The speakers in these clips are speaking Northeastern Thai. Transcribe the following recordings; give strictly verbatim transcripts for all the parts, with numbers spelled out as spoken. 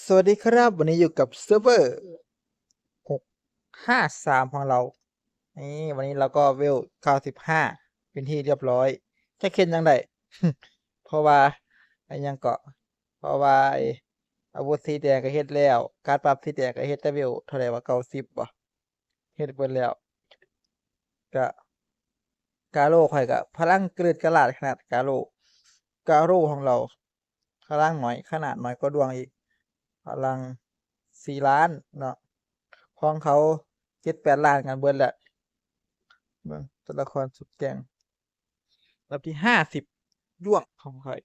สวัสดีครับ วันนี้อยู่กับเซิร์ฟเวอร์ หกห้าสาม ของเรา นี่ วันนี้เราก็เวล เก้าสิบห้า เป็นที่เรียบร้อย จะเข็นยังไง เพราะว่า อันยังเกาะ เพราะว่าไอ้อาวุธสีแดงก็เฮ็ดแล้ว การปรับสีแดงก็เฮ็ดแต่เวลเท่าไหร่วะ เก้าสิบ บ่ เฮ็ดเบิดแล้ว ก็ กาโร่ข่อยก็พลังกระเลิดกระลาดขนาด กาโร่ กาโร่ของเรา พลังน้อย ขนาดน้อยกว่าดวงอีก พลัง สี่ ล้านเนาะ ของเขา เจ็ดแปด ล้านกันเบิดแหละ เบิ่งตัวละครสุดเก่ง อันดับที่ ห้าสิบ ดวงของข่อย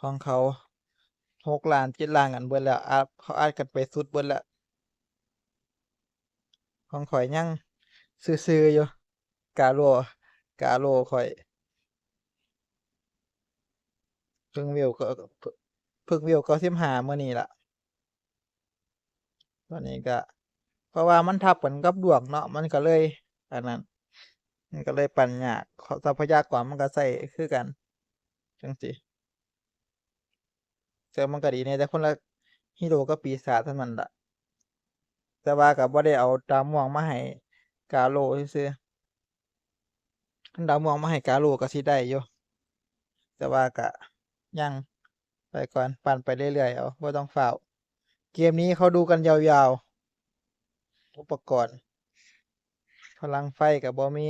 ของเขา หก ล้าน เจ็ด ล้านกันเบิดแล้ว อัด เขาอัดกันไปสุดเบิดแล้ว ของข่อยยังซื่อๆอยู่ กาโร่ กาโร่ข่อย เพิ่งเวลก็ เพิ่งเวล เก้าสิบห้า มื้อนี้ล่ะ ตอนนี้ก็ เพราะว่ามันทับกันกับดวงเนาะ มันก็เลย อันนั้น มันก็เลยปั่นยาก ทรัพยากรมันก็ใช้คือกัน จั่งซี้ แต่มันก็ดีแหน่ แต่คนละฮีโร่กับปีศาจเท่านั้นล่ะ แต่ว่าก็บ่ได้เอาดาวม่วงมาให้กาโร่ซื่อๆ คันดาวม่วงมาให้กาโร่ก็สิได้อยู่ แต่ว่าก็ยัง ไปก่อน ปั่นไปเรื่อยๆเอา บ่ต้องฟ้าว เกมนี้เขาดูกันยาวๆ อุปกรณ์ พลังไฟก็บ่มี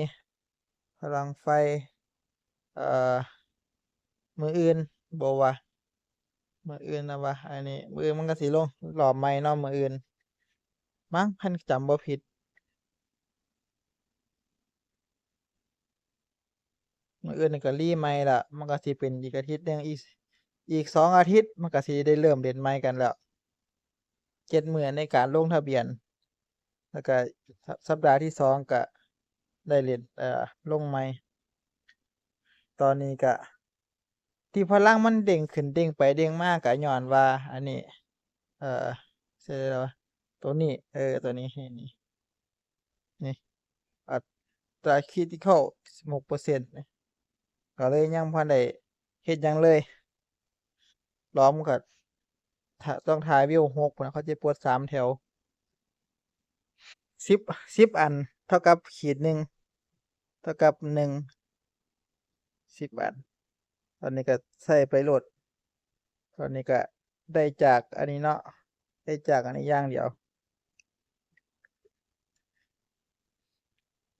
พลังไฟ เอ่อ มื้ออื่น บ่วะ มื้ออื่นนะวะ อันนี้ มื้ออื่นมันก็สิลงรอบใหม่เนาะ มื้ออื่น มั้ง คันจำบ่ผิด มื้ออื่นก็รีใหม่ละ มันก็สิเป็นอีกอาทิตย์หนึ่ง อีก อีกสองอาทิตย์ มันก็สิได้เริ่มเล่นใหม่กันแล้ว เจ็ดมื้อในการลงทะเบียน แล้วก็สัป สัปดาห์ที่สองก็ได้เล่น เอ่อ ลงใหม่ ตอนนี้ก็ ที่พลังมันเด้งขึ้นเด้งไปเด้งมาก็ย้อนว่า อันนี้ เอ่อ ชื่ออะไรวะ ตัวนี้ เออ ตัวนี้ นี่ นี่ นี่ อัตราคริติคอล สิบหกเปอร์เซ็นต์ นี่ ก็เลยยังบ่ทันได้เฮ็ดหยังเลย ล้อมก็ ถ้า ต้องถ่ายวิวหกพุ้นนะ เขาจะปลดสามแถว สิบ สิบอันเท่ากับขีดหนึ่ง เท่ากับหนึ่ง สิบอัน ตอนนี้ก็ใส่ไปโลด ตอนนี้ก็ได้จากอันนี้เนาะ ได้จากอันนี้อย่างเดียว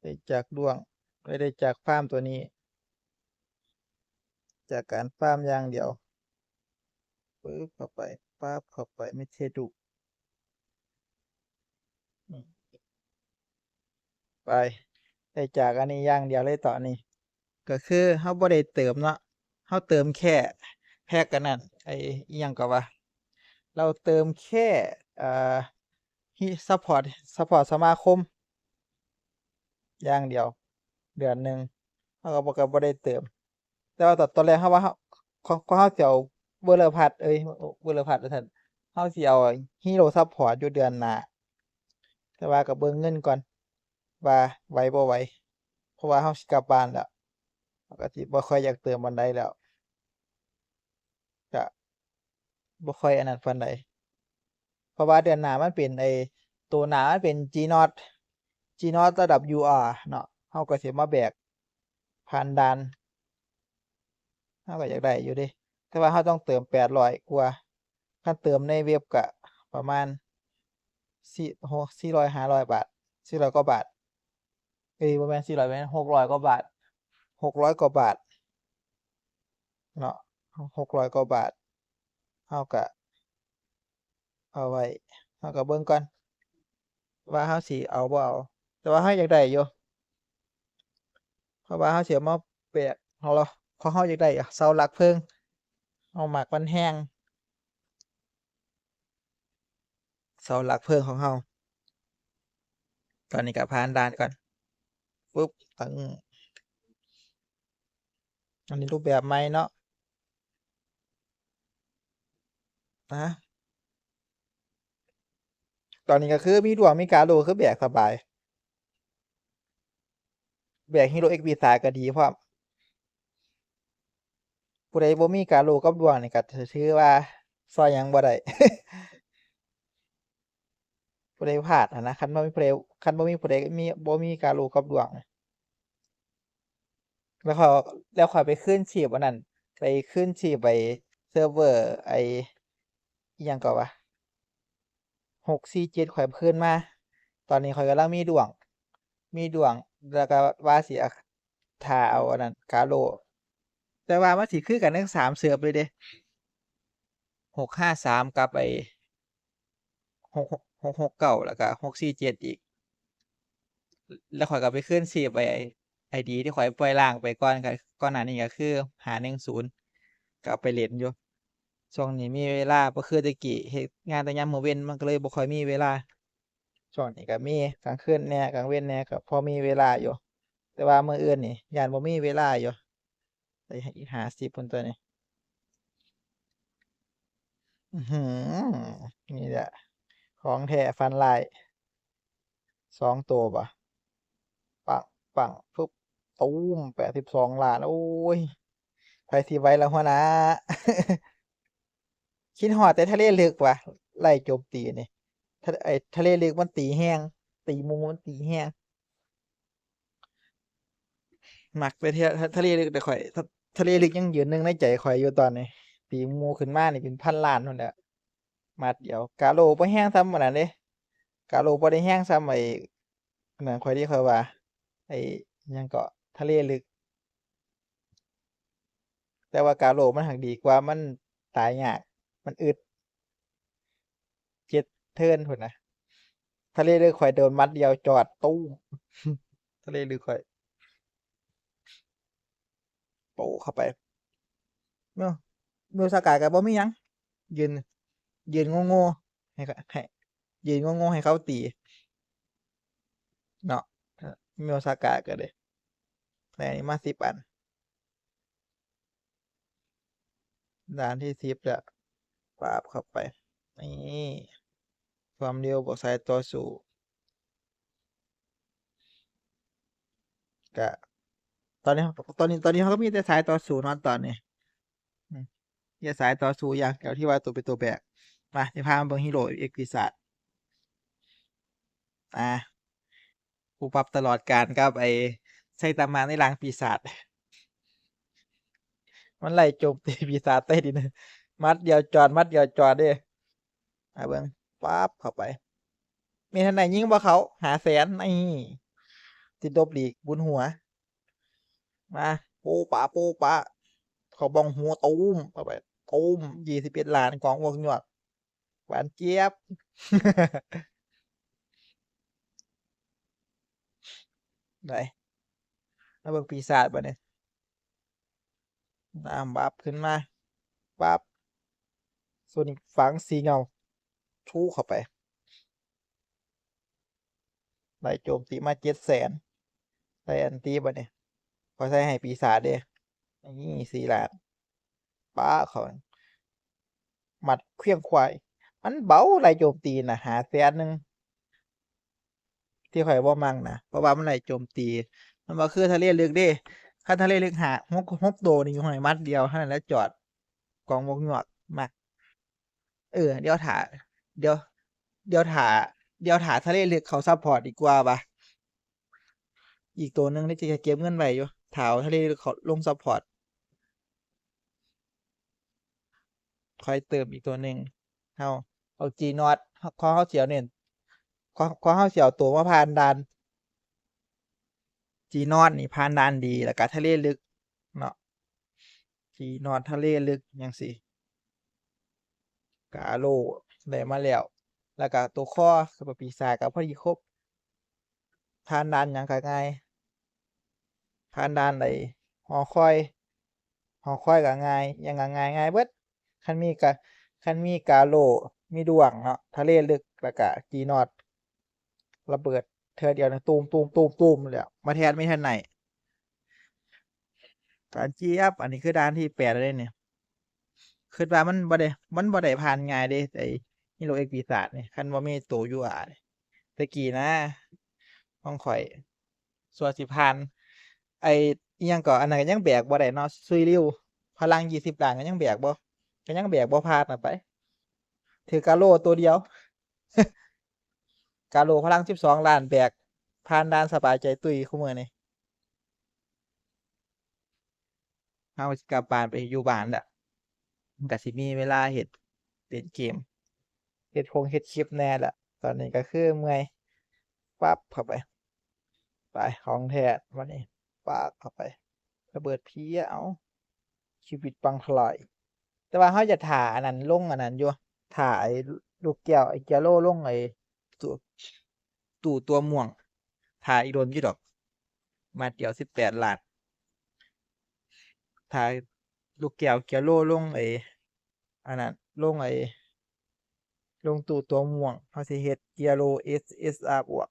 ได้จากดวง ไม่ได้จากฟาร์มตัวนี้ จากการฟาร์มอย่างเดียว ปึ๊บเข้าไป ปั๊บเข้าไป ไม่ใช่ดุ อืม ไป ได้จากอันนี้อย่างเดียวเลยตอนนี้ ก็คือเราบ่ได้เติมเนาะ เราเติมแค่แพ็คอันนั้น ไอ้อิหยังก็ว่า เราเติมแค่ เอ่อ ฮิ ซัพพอร์ต ซัพพอร์ตสมาคม อย่างเดียว เดือนหนึ่ง เราก็บ่ ก็บ่ได้เติม แต่ว่าตอน ตอนแรกเราว่าเรา ของ ของเราสิเอาเวอร์เลอร์พัท เอ้ย เวอร์เลอร์พัทว่าซั่น เราสิเอาฮีโร่ซัพพอร์ตอยู่เดือนหน้า แต่ว่าก็เบิ่งเงินก่อน ว่าไหวบ่ไหว เพราะว่าเราสิกลับบ้านแล้ว เราก็สิบ่ค่อยอยากเติมปานใดแล้ว ก็บ่ค่อยอันนั้นปานใด เพราะว่าเดือนหน้ามันเป็นไอ้ ตัวหน้ามันเป็น จีนอต จีนอต ระดับ ยูอาร์ เนาะ เราก็สิมาแบกผ่านด่าน เราก็อยากได้อยู่เด้ แต่ว่าเราต้องเติมแปดร้อยกว่า คันเติมในเว็บก็ประมาณ สี่ หก สี่ร้อย ห้าร้อยบาท สี่ร้อยกว่าบาท เอ้ย บ่แม่น สี่ร้อย แม่น หกร้อยกว่าบาท หกร้อยกว่าบาท เนาะ หกร้อยกว่าบาท เราก็เอาไว้ เราก็เบิ่งก่อน ว่าเราสิเอาบ่เอา แต่ว่าเราอยากได้อยู่ เพราะว่าเราสิเอามาแบก ของเรา ของเราอยากได้เสาหลักเพลิง เรามักมันแฮง เสาหลักเพลิงของเรา ตอนนี้ก็ผ่านด่านก่อน ปุ๊บ ตั้ง อันนี้รูปแบบใหม่เนาะ นะ ตอนนี้ก็คือมีดวงมีกาโร่คือแบกสบาย แบกฮีโร่ เอ็กซ์พี สายก็ดีพร้อม ผู้ใดบ่มีกาโลกับดวงนี่ก็ถือว่าซอยหยังบ่ได้ ผู้ใดพลาดหั้นนะ คันบ่มีผู้ใด คันบ่มีผู้ใดมี บ่มีกาโลกับดวง แล้วข้อย แล้วข้อยไปคืนชีพอันนั้น ไปคืนชีพไปเซิร์ฟเวอร์ไอ้ อิหยังก็วะ หกสี่เจ็ด ข้อยคืนมา ตอนนี้ข้อยกำลังมีดวง มีดวง แล้วก็ว่าสิเอา ถ้าเอาอันนั้นกาโล แต่ว่ามันสิคือกันทั้งสามเซิร์ฟเลยเด้ หกห้าสาม กับไอ้ หกหก หกหกเก้า แล้วก็ หกสี่เจ็ด อีก แล้วข้อยก็ไปคืนชีพไอ้ ไอดี ที่ข้อยปล่อยล้างไปก่อน ก็ ก่อนหน้านี้ก็คือ ห้าหนึ่งศูนย์ ก็เอาไปเล่นอยู่ ช่วงนี้มีเวลา บ่คือแต่กี้ เฮ็ดงานแต่ยามมื้อเว็น มันก็เลยบ่ค่อยมีเวลา ช่วงนี้ก็มีกลางคืนแหน่ กลางเว็นแหน่ ก็พอมีเวลาอยู่ แต่ว่ามื้ออื่นนี่ย้านบ่มีเวลาอยู่ ได้อีกห้าสิบพุ้นตั๊วนี่ อื้อหือ นี่แหละ ของแท้ฟันลาย สองตัวบ่ ปัง ปัง ปุ๊บ ตูม แปดสิบสองล้าน โอ้ย ไผสิไหวล่ะหัวหน้า คิดฮอดแต่ทะเลลึกว่ะ ไล่โจมตีนี่ ทะ ไอ้ทะเลลึกมันตีแฮง ตีหมู่มันตีแฮง มักแต่เทื่อ ทะ ทะเลลึกเด้อข้อย ทะ ทะเลลึกยังยืนหนึ่งในใจข้อยอยู่ตอนนี้ ตีหมู่ขึ้นมานี่เป็นพันล้านพุ้นแหละ หมัดเดียว กาโลบ่แฮงส่ำอันนั้นเด้ กาโลบ่ได้แฮงส่ำไอ้ นั่นข้อยที่ข้อยว่า ไอ้หยังเกาะ ทะเลลึก แต่ว่ากาโลมันหักดีกว่า มันตายยาก มันอึด เจ็ดเทิร์นพุ้นนะ ทะเลลึกข้อยโดนหมัดเดียวจอดตู้ม ทะเลลึกข้อย โปะเข้าไป เนาะ มิวสากาก็บ่มีหยัง ยืน ยืนโง่ๆ ให้เขา ให้ ยืนโง่ๆ ให้เขาตี เนาะ มิวสากาก็เลย ได้อันนี้มาสิบอัน ด่านที่สิบแล้ว ปาบเข้าไป นี่ ความเร็วบวกสายต่อสู้ ก็ ตอนนี้ ตอนนี้ ตอนนี้เขาก็มีแต่สายต่อสู้เนาะตอนนี้ อืม มีแต่สายต่อสู้อย่างเดียวที่ว่าตัวเป็นตัวแบก มา สิพามาเบิ่งฮีโร่เอกปีศาจ อ่า ผู้ปรับตลอดกาลกับไอ้ไซตามะในร่างปีศาจ มันไล่โจมตีปีศาจใต้ดิน หมัดเดียวจอด หมัดเดียวจอดเด้ อ่ะเบิ่ง ปั๊บ เข้าไป เมทันไนยิงบ่เข้า ห้าแสน นี่ ติดลบลีก บุญหัว มา โปะปะ โปะปะ เข้าบ้องหัว ตูม เข้าไป ตูม ยี่สิบเอ็ดล้าน กองอ้วกยวก หวานเจี๊ยบ ได้ มาเบิ่งปีศาจบัดนี้ น้ำบัฟขึ้นมา ปั๊บ โซนิกฝังสีเงา ชูเข้าไป ได้โจมตีมาเจ็ดแสน ได้อันตีบัดนี้ ข้อยใส่ให้ปีศาจเด้ นี่ สี่ล้าน ปะเข้า หมัดเขวี้ยงขวาย มันเบา ไล่โจมตีน่ะ ห้าแสนหนึ่ง ที่ข้อยบ่มักนะ เพราะว่ามันไล่โจมตี มันบ่คือทะเลลึกเด้ คันทะเลลึกห้า หก หกโตนี่อยู่ห้อยหมัดเดียวเท่านั้นแหละจอด กองอ้วกยวก มัก เออ เดี๋ยวถ่า เดี๋ยว เดี๋ยวถ่า เดี๋ยวถ่าทะเลลึกเขาซัพพอร์ตดีกว่าปะ อีกตัวหนึ่งที่จะเก็บเงินไว้อยู่ ถ่าเอาทะเลลึกเขาลงซัพพอร์ต ค่อยเติมอีกตัวหนึ่ง เฮาเอา จีนอต ขอเฮาสิเอาเน้น ขอ ขอเฮาสิเอาตัวมาผ่านด่าน จีนอต นี่ผ่านด่านดี แล้วก็ทะเลลึกเนาะ จีนอต ทะเลลึกจั่งซี้ กาโลได้มาแล้ว แล้วก็ตัวคอ คือปีศาจก็พอดีครบ ผ่านด่านหยังก็ง่าย ผ่านด่านไอ้หอคอย หอคอยก็ง่าย หยังก็ง่าย ง่ายเบิด คันมีกะ คันมีกาโล มีดวงเนาะ ทะเลลึก แล้วก็จีนอต ระเบิดเทื่อเดียวนะ ตูม ตูม ตูม ตูมแล้ว มาแทนเมทันไน หวานเจี๊ยบ อันนี้คือด่านที่แปดแล้วเด้เนี่ย คิดว่ามันบ่ได้ มันบ่ได้ผ่านง่ายเด้ ไอ้ฮีโร่เอกปีศาจนี่ คันบ่มีตัวยูอาร์นี่ แต่กี้นะ ของข้อย ส่วนสิผ่าน ไอ้อิหยังก็ อันนั้นก็ยังแบกบ่ได้เนาะ ซุยริว ไผ พลังยี่สิบล้านก็ยังแบกบ่ ก็ยังแบกบ่ผ่านน่ะไป ถือกาโร่ตัวเดียว กาโร่พลังสิบสองล้านแบกผ่านด่านสบายใจตุ้ยคู่มือนี่ เฮาสิกลับบ้านไปอยู่บ้านละ มันก็สิมีเวลาเฮ็ดเล่นเกม เฮ็ดคงเฮ็ดคลิปแหน่ละ ตอนนี้ก็คือเมื่อย ปั๊บเข้าไป ไป ของแท้วันนี้ ปากเข้าไป ระเบิดผีอะ เอา ชีวิตปังทลาย แต่ว่าเฮาจะถ่าอันนั้นลงอันนั้นอยู่ ถ่าไอ้ลูกแก้ว ไอ้เกียโลลงไอ้ตู้ ตู้ตัวม่วง ถ่าอีกโดนอยู่ดอก มาเดียวสิบแปดล้าน ถ่าลูกแก้วเกียโลลงไอ้ อันนั้น ลงไอ้ ลงตู้ตัวม่วง เฮาสิเฮ็ดเกียโล เอส เอส อาร์ บวก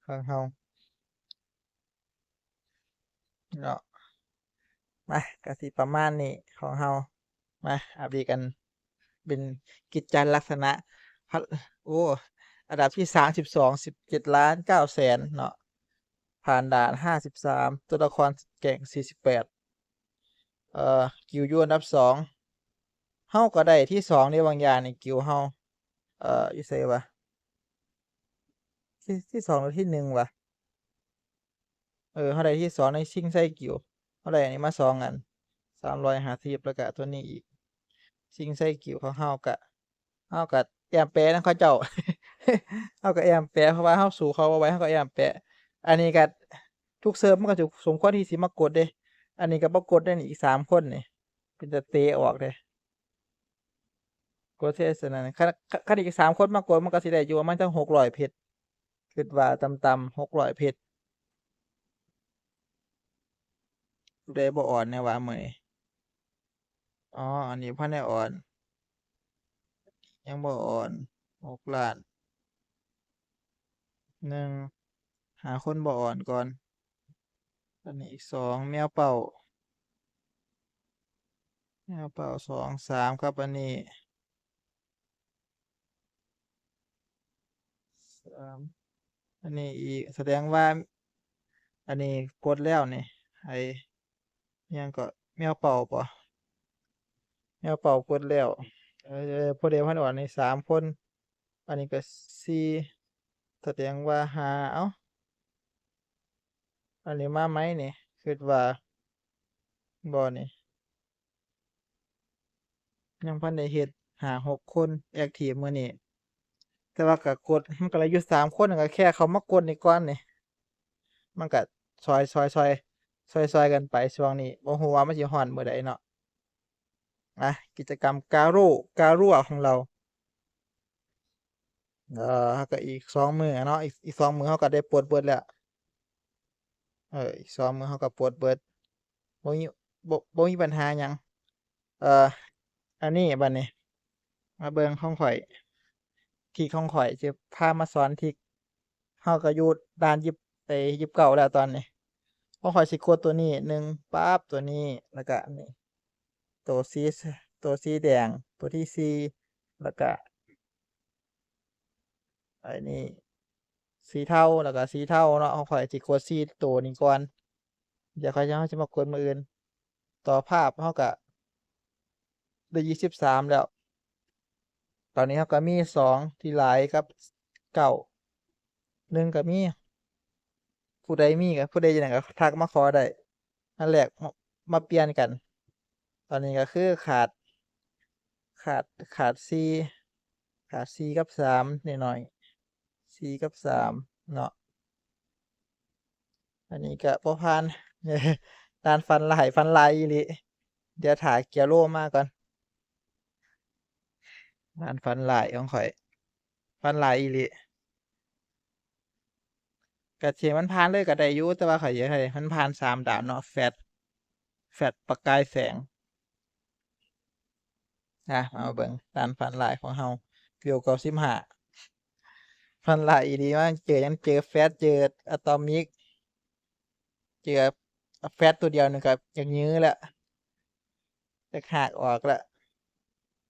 ของเฮา เนาะ มา ก็สิประมาณนี้ของเฮา มา อัปเดตกัน เป็นกิจจลักษณะ พัด โอ้ อันดับที่สามสิบสอง สิบเจ็ดล้านเก้าแสนเนาะ ผ่านด่านห้าสิบสาม ตัวละครแกร่งสี่สิบแปด เอ่อ กิลด์อยู่อันดับสอง เฮาก็ได้ที่สองในบางอย่างนี่ กิลด์เฮา เอ่อ อยู่ไสวะ ที่ ที่สองหรือที่หนึ่งวะ เออ เฮาได้ที่สองในชิงไซกิลด์ เฮาได้อันนี้มาสองอัน สามร้อยห้าสิบ แล้วก็ตัวนี้อีก ชิงไซกิลด์ของเฮาก็ เฮาก็แอมแปะนำเขาเจ้า เฮาก็แอมแปะ เพราะว่าเฮาสู้เขาบ่ไหว เฮาก็แอมแปะ อันนี้ก็ทุกเซิร์ฟมันก็สิสมควรที่สิมากดเด้ อันนี้ก็บ่กดได้นี่ อีกสามคนนี่ เป็นตาเตะออกเด้ กดเท่านั้น คัน คันอีกสามคนมากด มันก็สิได้อยู่ประมาณจักหกร้อยเพชร คิดว่าต่ำๆ หกร้อยเพชร ผู้ใดบ่อ่อนแหน่วะมื้อนี้ อ๋อ อันนี้พันได้อ่อน ยังบ่อ่อน หกล้าน หนึ่ง หาคนบ่อ่อนก่อน อันนี้อีกสอง แมวเป่า แมวเป่าสอง สาม ครับ อันนี้ สาม อันนี้อีก แสดงว่า อันนี้กดแล้วนี่ ไอ้ อิหยังก็ แมวเป่าบ่ แมวเป่ากดแล้ว เออ ผู้ใดพันอ่อนนี่ สามคน อันนี้ก็ สี่ แสดงว่า ห้า เอ้า อันนี้มาไหมนี่ คิดว่า บ่นี่ ยังพันได้เฮ็ด ห้าหกคน แอคทีฟมื้อนี้ แต่ว่าก็กด มันก็เหลืออยู่สามคน ก็แค่เข้ามากดนี่ก่อนนี่ มันก็ซอยๆ ซอยๆ ซอยๆ กันไปช่วงนี้ บ่ฮู้ว่ามันสิฮอดมื้อใดเนาะ อ่ะ กิจกรรมกาโร่ กาโร่ของเรา เอ่อ ก็อีกสองมื้อเนาะ อีก อีกสองมื้อเฮาก็ได้ปลดเบิดแล้ว เออ อีกสองมื้อเฮาก็ปลดเบิด บ่มี บ่ บ่มีปัญหาหยัง เอ่อ อันนี้บัดนี้ มาเบิ่งของข้อย ทริกของข้อย สิพามาสอนทริก เฮาก็อยู่ด่านยี่สิบ เอ้ย ยี่สิบเก้าแล้วตอนนี้ ของข้อยสิกดตัวนี้ หนึ่ง ปั๊บ ตัวนี้ แล้วก็นี่ ตัวสี ตัวสีแดง ตัวที่สี่ แล้วก็ ไอ้นี่ สีเทา แล้วก็สีเทาเนาะ ของข้อยสิกดสี่ตัวนี้ก่อน เดี๋ยวข้อยจะ เฮาสิมากดมื้ออื่น ต่อภาพเฮาก็ได้ยี่สิบสามแล้ว ตอนนี้เฮาก็มีสองที่หลายกับเก้า หนึ่งก็มี ผู้ใดมีก็ ผู้ใดจั่งใดก็ทักมาขอได้ อันแรกมา มาเปลี่ยนกัน ตอนนี้ก็คือขาด ขาด ขาดสี่ ขาดสี่กับสามนิดหน่อย สี่กับสามเนาะ อันนี้ก็บ่ผ่าน ด่านฝันร้าย ฝันร้ายอีหลี เดี๋ยวถ่าเกียโลมาก่อน ด่านฝันร้ายของข้อย ฝันร้ายอีหลี ก็สิให้มันผ่านเลยก็ได้อยู่ แต่ว่าข้อยอยากให้มันผ่านสามด่านเนาะ แฟลช แฟลชประกายแสง อ่ะ มาเบิ่งด่านฝันร้ายของเฮา เวลเก้าสิบห้า ฝันร้ายอีหลี ว่าเจอหยัง เจอแฟลช เจออะตอมิก เจอแฟลชตัวเดียวนึงก็อยากยื้อแล้ว อยากหากออกแล้ว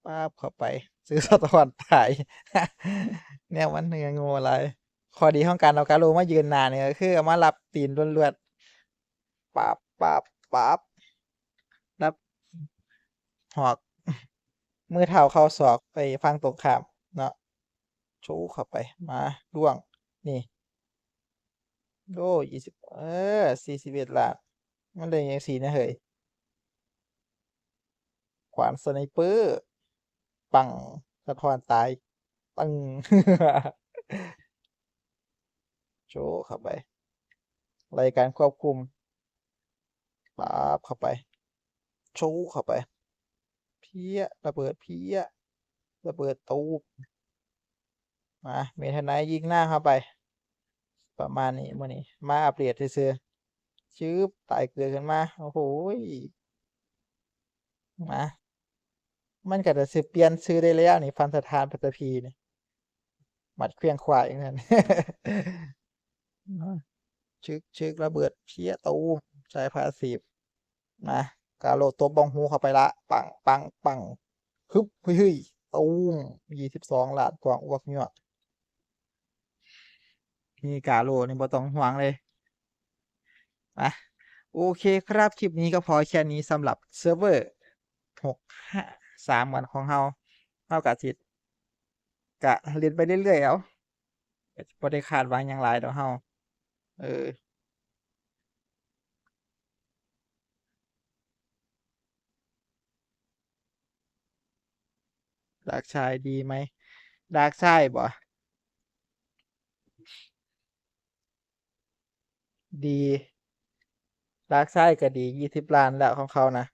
ป๊าบเข้าไป ซื้อสะท้อนตาย แนวมันเหือโง่หลาย ข้อดีของการเอากาโลมายืนหน้านี่ก็คือเอามารับตีนล้วนๆ ป๊าบ ป๊าบ ป๊าบ รับ หอก มือเท้าเข้าศอกไปฝั่งตรงข้ามเนาะ โชว์เข้าไป มา ล่วง นี่ โอ้ ยี่สิบ เออ สี่สิบเอ็ด ล้าน มันได้ยังสี่นะเฮ้ย ขวานสไนเปอร์ ปัง สะท้อนตาย ปัง โชว์เข้าไป รายการควบคุม ปาบเข้าไป โชว์เข้าไป เพี้ย ระเบิดเพี้ย ระเบิดตูม มา เมทาไนท์ยิงหน้าเข้าไป ประมาณนี้ มื้อนี้ มาอัปเดตซื่อๆ ชึบ ตายเกลือขึ้นมา โอ้โหย มา มันก็จะสิเปลี่ยนชื่อได้แล้วนี่ พันสถานปัตตภีนี่ หมัดเขวี้ยงขวายอย่างนั้น ชึก ชึก ระเบิด เพี้ย ตูม ใช้พาสซีฟ มา กาโลตบบ้องหูเข้าไปละ ปัง ปัง ปัง ฮึบ เฮ้ย เฮ้ย ตูม ยี่สิบสอง ล้าน กว้างอ้วกยวก มีกาโลนี่บ่ต้องห่วงเลย มา โอเคครับ คลิปนี้ก็พอแค่นี้สำหรับเซิร์ฟเวอร์ หกห้าสาม กันของเฮา เฮากะสิ กะเล่นไปเรื่อยๆ เอา กะสิบ่ได้คาดหวังหยังหลายดอกเฮา เออ ดาร์กไซด์ดีไหม ดาร์กไซด์บ่ ดี ดาร์กไซด์ก็ดี ยี่สิบ ล้านแล้วของเขานะ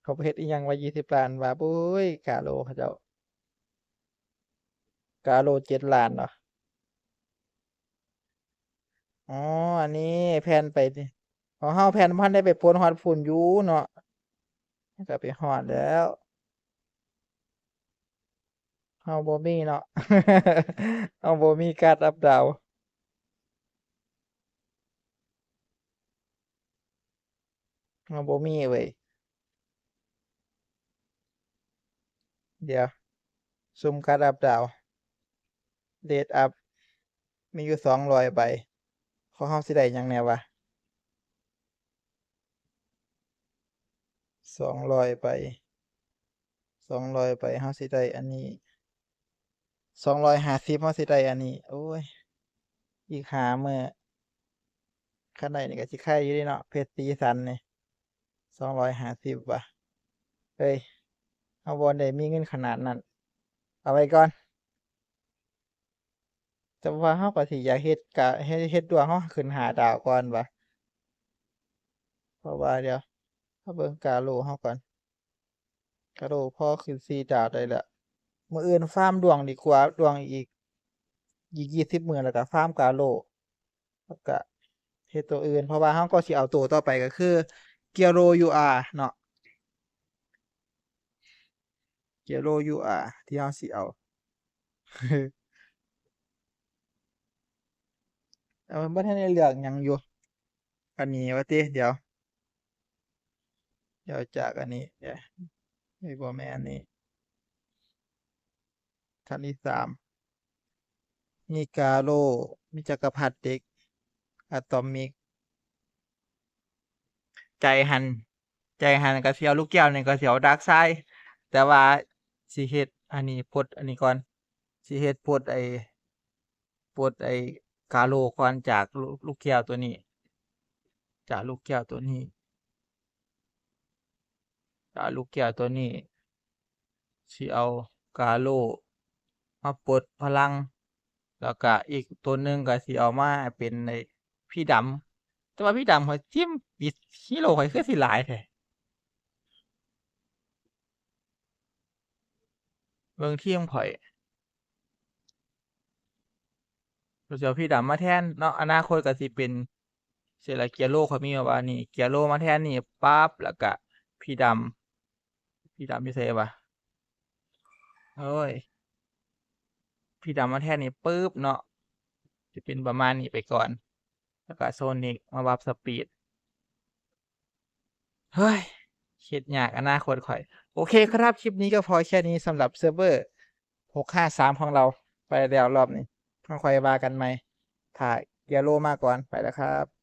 เขาไปเฮ็ดอีหยังไว้ ยี่สิบ ล้าน ว่า โอ้ย กาโลเขาเจ้า กาโล เจ็ด ล้านเนาะ อ๋อ อันนี้แพลนไปนี่ ของเฮาแพลนบ่ทันได้ไปปล้นฮอดพุ้นอยู่เนาะ ก็ไปฮอดแล้ว เฮาบ่มีเนาะ เฮาบ่มีการ์ดอัพดาว เฮาบ่มีเว้ย เดี๋ยว ซุ่มการ์ดอัพดาว เรทอัพ มีอยู่ สองร้อย ใบ ของเฮาสิได้หยังแหน่วะ สองร้อย ใบ สองร้อย ใบ เฮาสิได้อันนี้ สองร้อยห้าสิบ เฮาสิได้อันนี้ โอ้ย อีกห้ามื้อ คันได้นี่ก็สิไคอยู่เด้เนาะ เพชรสีสันนี่ สองร้อยห้าสิบ ว่ะ เฮ้ย เฮาบ่ได้มีเงินขนาดนั้น เอาไว้ก่อน แต่ว่าเฮาก็สิอยากเฮ็ดกะ เฮ็ด เฮ็ดดวงเฮาขึ้นห้าดาวก่อนว่ะ เพราะว่าเดี๋ยว เฮาเบิ่งกาโลเฮาก่อน กาโลพอขึ้นสี่ดาวได้แล้ว มื้ออื่นฟาร์มดวงดีกว่า ดวงอีก อีก ยี่สิบ มื้อแล้วก็ฟาร์มกาโล แล้วก็เฮ็ดตัวอื่น เพราะว่าเฮาก็สิเอาตัวต่อไปก็คือ เกียโร ยูอาร์ เนาะ เกียโร ยูอาร์ ที่เฮาสิเอา เอา บ่ทันได้เลือกหยังอยู่ อันนี้ว่าติ เดี๋ยว เดี๋ยวจากอันนี้ เดี๋ยว เอ้ย บ่แม่นอันนี้ ท่านที่สาม มีกาโล มีจักรพรรดิเด็ก อะตอมิก ใจหัน ใจหันก็สิเอาลูกแก้วนี่ก็สิเอาดาร์กไซด์ แต่ว่าสิเฮ็ดอันนี้ปลดอันนี้ก่อน สิเฮ็ดปลดไอ้ ปลดไอ้กาโลก่อนจากลูก ลูกแก้วตัวนี้ จากลูกแก้วตัวนี้ จากลูกแก้วตัวนี้ สิเอากาโลมาปลดพลัง แล้วก็อีกตัวหนึ่งก็สิเอามาเป็นไอ้พี่ดำ แต่ว่าพี่ดำข้อยทีมปิดฮีโร่ข้อยคือสิหลายแท้ เบิ่งทีมข้อย ก็สิเอาพี่ดำมาแทนเนาะ อนาคตก็สิเป็น เสร็จแล้วเกียโลข้อยมีมาว่านี่ เกียโลมาแทนนี่ปั๊บ แล้วก็พี่ดำ พี่ดำอยู่ไสวะ โอ้ย พี่ดำมาแทนนี่ปึ๊บเนาะ สิเป็นประมาณนี้ไปก่อน แล้วก็โซนิกมาบัฟสปีด เฮ้ย คิดยากอนาคตข้อย โอเคครับ คลิปนี้ก็พอแค่นี้สำหรับเซิร์ฟเวอร์ หกห้าสาม ของเรา ไปแล้วรอบนี้ ค่อยว่ากันใหม่ ถ้าเกียโลมาก่อน ไปแล้วครับ